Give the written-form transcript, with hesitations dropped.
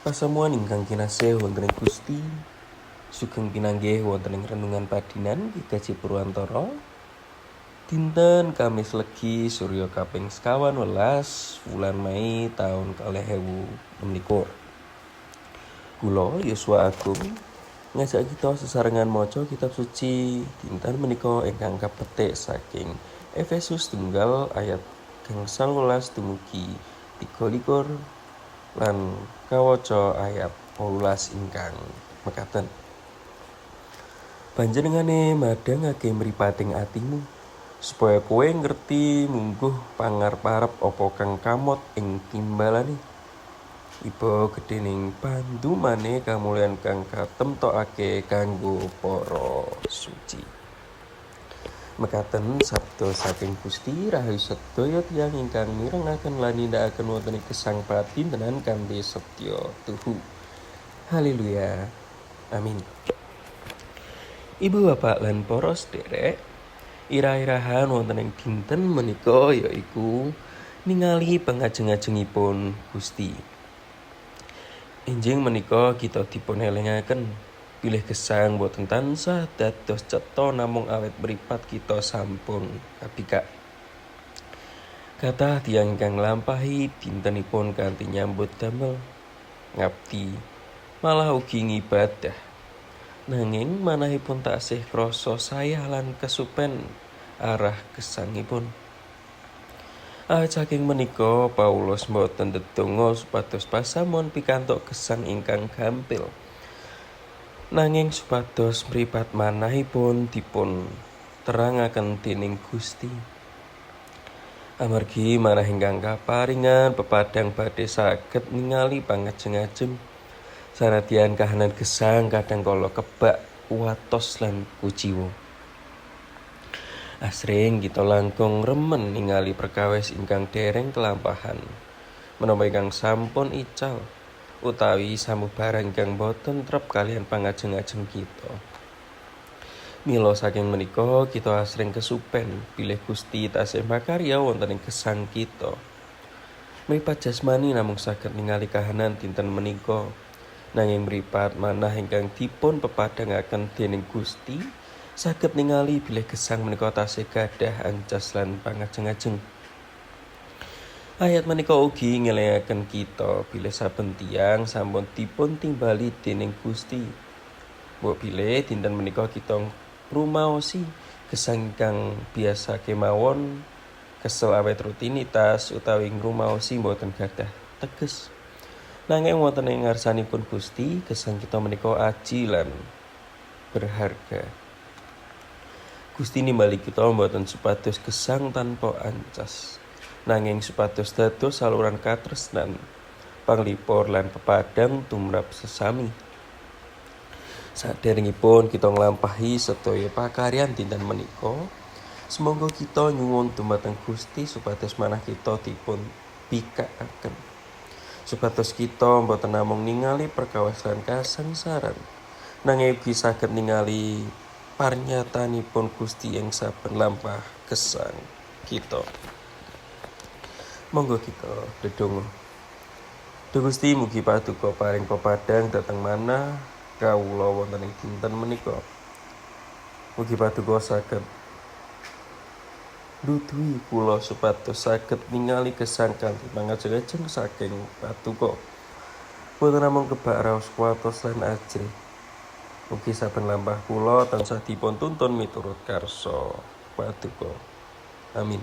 Pasamuan ingkang kinasih wonten ing Gusti, sugeng pinanggih wonten ing renungan padinan GKJ Purwantara. Dinten Kamis Legi Surya kaping 25 wulan Mei taun 2026. Kula Yosua Agung ngajak kita sesarengan maca kitab suci dinten menika ingkang kapetik saking Efesus 3 ayat 18 dumugi 23 lan kawaca ayat 18 ingkang mekaten. Panjenengane madhangake mripating atimu supaya kowe ngerti mungguh pangarep-arep apa kang kamot ing timbalane. Iba gedhening pandumane kamulyan kang katemtokake kanggo para suci. Mekaten sabda saking Gusti, rahayu sedaya tiyang ingkang mirengaken lan nindakaken wonten ing gesang padintenan kanthi setya tuhu. Haleluya. Amin. Ibu bapak lan para sederek, irah-irahan wonten ing dinten menika yaiku ningali pangajeng-ajengipun Gusti. Enjing menika kita dipun elingaken bilih gesang boten tansah dados cetha namung awit mripat kita sampun kabikak. Kathah tiyang ingkang nglampahi dintenipun kanthi nyambut damel, ngabdi, malah ugi ngibadah. Nanging manahipun taksih krasa sayah lan kesupen arah gesangipun. Awit saking menika Paulus mboten ndedonga supados pasamuan pikantuk gesang ingkang gampil. Nanging supados mripat manahipun dipun terangaken dening Gusti. Amargi manah ingkang kaparingan pepadang badhe saged ningali pangajeng-ajeng. Sanadyan kahanan gesang kadang kala kebak kuwatos lan kuciwa. Asring kita langkung remen ningali perkawis ingkang dereng kelampahan, menapa ingkang sampun ical, utawi samubarang ingkang boten trep kaliyan pangajeng-ajeng kita. Mila saking menika kita asring kesupen bilih Gusti tasih makarya wonten ing gesang kita. Mripat jasmani namung saged ningali kahanan dinten menika, nanging mripat manah ingkang dipun pepadhangaken dening Gusti saged ningali bilih gesang menika tasih gadah ancas lan pangajeng-ajeng. Ayat menika ugi ngelingaken kita bilih saben tiyang sampun dipun timbali dening Gusti. Mbok bilih dinten menika kita ngrumaosi gesang ingkang biasa kemawon, kesel awit rutinitas utawi ngrumaosi mboten gadah teges. Nanging wonten ing ngarsanipun Gusti, gesang kita menika aji lan berharga. Gusti nimbali kita mboten supados gesang tanpa ancas, nanging supados dados saluran katresnan, panglipur lan pepadang tumrap sesami. Saderengipun kita nglampahi sedaya pakaryan dinten menika, sumangga kita nyuwun dumateng Gusti supados manah kita dipun bikakaken. Supados kita mboten namung ningali perkawis lan kasangsaran, nanging ugi saged ningali parnyatanipun Gusti ing saben lampah gesang kita. Monggo kita ndedonga. Duh Gusti, mugi paduka paring pepadang dhateng manah kawula wonten ing dinten menika. Mugi paduka saged nduduhi kula supados saged ningali gesang kanthi pangajeng-ajeng saking paduka. Boten namung kebak raos kuwatos lan ajrih. Mugi saben lampah kula tansah dipun tuntun miturut karsa paduka. Amin.